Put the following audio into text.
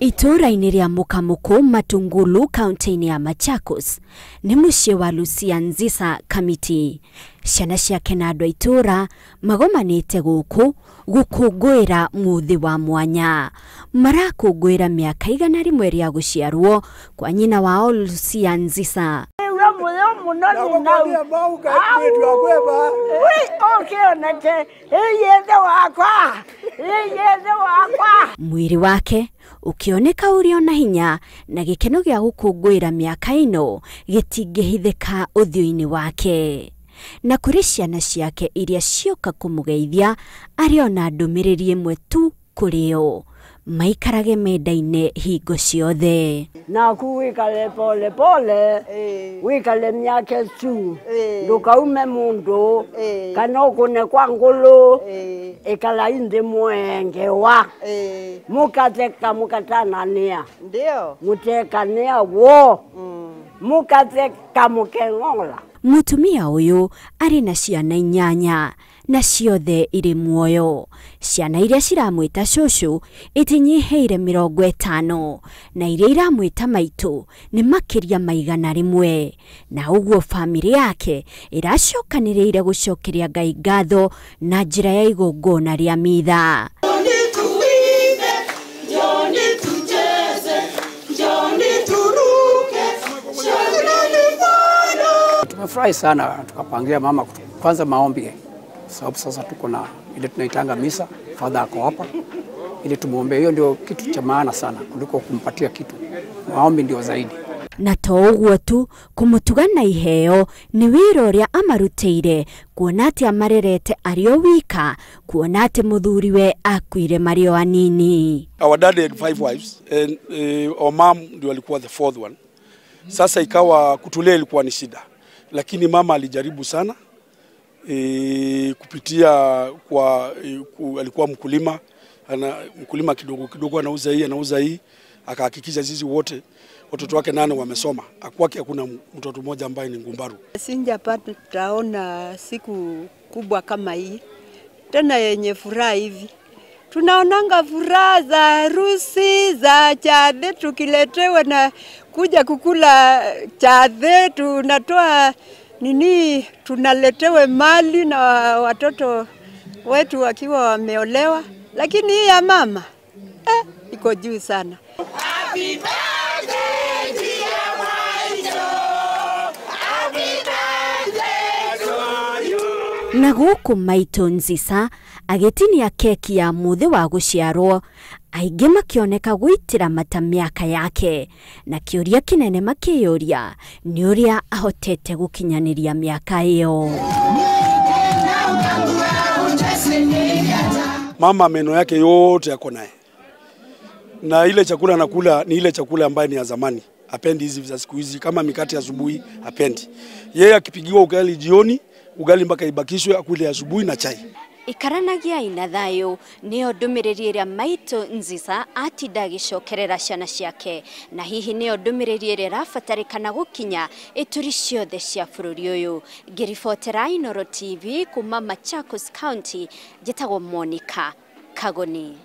Itũũra-inĩ rĩa Mũkamũkũ Matungulu kaunti-inĩ ya Machakos nĩ mũciĩ wa Lucia Nzisa Kamiti. Ciana ciake na andũ a itũũra magomanĩte gũkũ gũkũngũĩra mũthĩ wa mwanya. Marakũngũĩra mĩaka 100 rĩa gũciarwo kwa nyina wao Lucia Nzisa. Mwĩrĩ wake ukioneka ũrĩ ona hinya na gĩkeno gĩa gũkũngũĩra mĩaka ĩno gĩtingĩhithĩka ũthiũ-inĩ wake. Na kũrĩ ciana ciake iria cioka kũmũgeithia arĩ ona ndũmĩrĩri ĩmwe tu kũrĩ o, maikarage mendaine hingo ciothe. Naku wikale pole pole, wikale miaka tu, ndukaume mundu, kana ukune kwa ngulu, ikala indi mwengewa, mukateka mukatanania, ndio mutekania wo, mukateka mukengola. Mutumia uyu arĩ na ciana 8 na ciothe irĩ muoyo. Ciana iria ciramwĩta cũcũ itinyihĩire 50 na iria iramwĩta maitũ nĩ makĩria ma 100. Na ũguo bamĩrĩ yake ĩracokanĩrĩire gũcokeria Ngai ngatho na njĩra ya igongona rĩa mitha. Tumefurahi sana, tukapangia mama kwanza maombi, sababu sasa tuko na ile tunaitanga misa, father ako hapa ili tumuombe. Hiyo ndio kitu cha maana sana kuliko kumpatia kitu, maombi ndio zaidi. Na to ũguo tu, kũmũtuga na iheo nĩ wĩra ũrĩa amarutĩire, kuona atĩ amarerete arĩ o wika, kuona atĩ mũthuriwe akuire marĩ o anini. Our dad had 5 wives and our mom ndio alikuwa the 4th one. Sasa ikawa kutulea ilikuwa ni shida, lakini mama alijaribu sana kupitia kwa alikuwa mkulima, ana mkulima kidogo kidogo anauza hii anauza hii, akahakikisha sisi wote watoto wake 8 wamesoma. Akwake hakuna mtoto mmoja ambaye ni ngumbaru. Singepata taona siku kubwa kama hii tena yenye furaha hivi. Tunaonanga furaha za harusi za chadhe, tukiletewa na kuja kukula chadhe, tunatoa nini, tunaletewe mali na watoto wetu wakiwa wameolewa, lakini hii ya mama iko juu sana. Happy birthday dear Maito, happy birthday to you. Na gũkũ Maitũ Nzisa agĩtinia keki ya mũthĩ wa gũciarwo, aingĩ makĩoneka gũitĩra mata mĩaka yake, na kĩũria kĩnene makĩyũria nĩ ũrĩa ahotete gũkinyanĩria mĩaka ĩyo. Mama meno yake yote yako naye, na ile chakula anakula ni ile chakula ambayo ni ya zamani. Hapendi hizi za siku hizi, kama mikate asubuhi hapendi. Yeye akipigiwa ugali jioni, ugali mpaka ibakishwe akule asubuhi na chai. Ikaranagia ina thayũ nĩyo ndũmĩrĩri ĩrĩa Maitũ Nzisa atinda agĩcokerera ciana ciake, na hihi nĩyo ndũmĩrĩri ĩrĩa ĩrabatarĩkana gũkinya ituri ciothe cia bũrũri ũyũ. Ngĩribotera Inooro TV kuma Machakos County, njĩtagwo Monica Kagoni.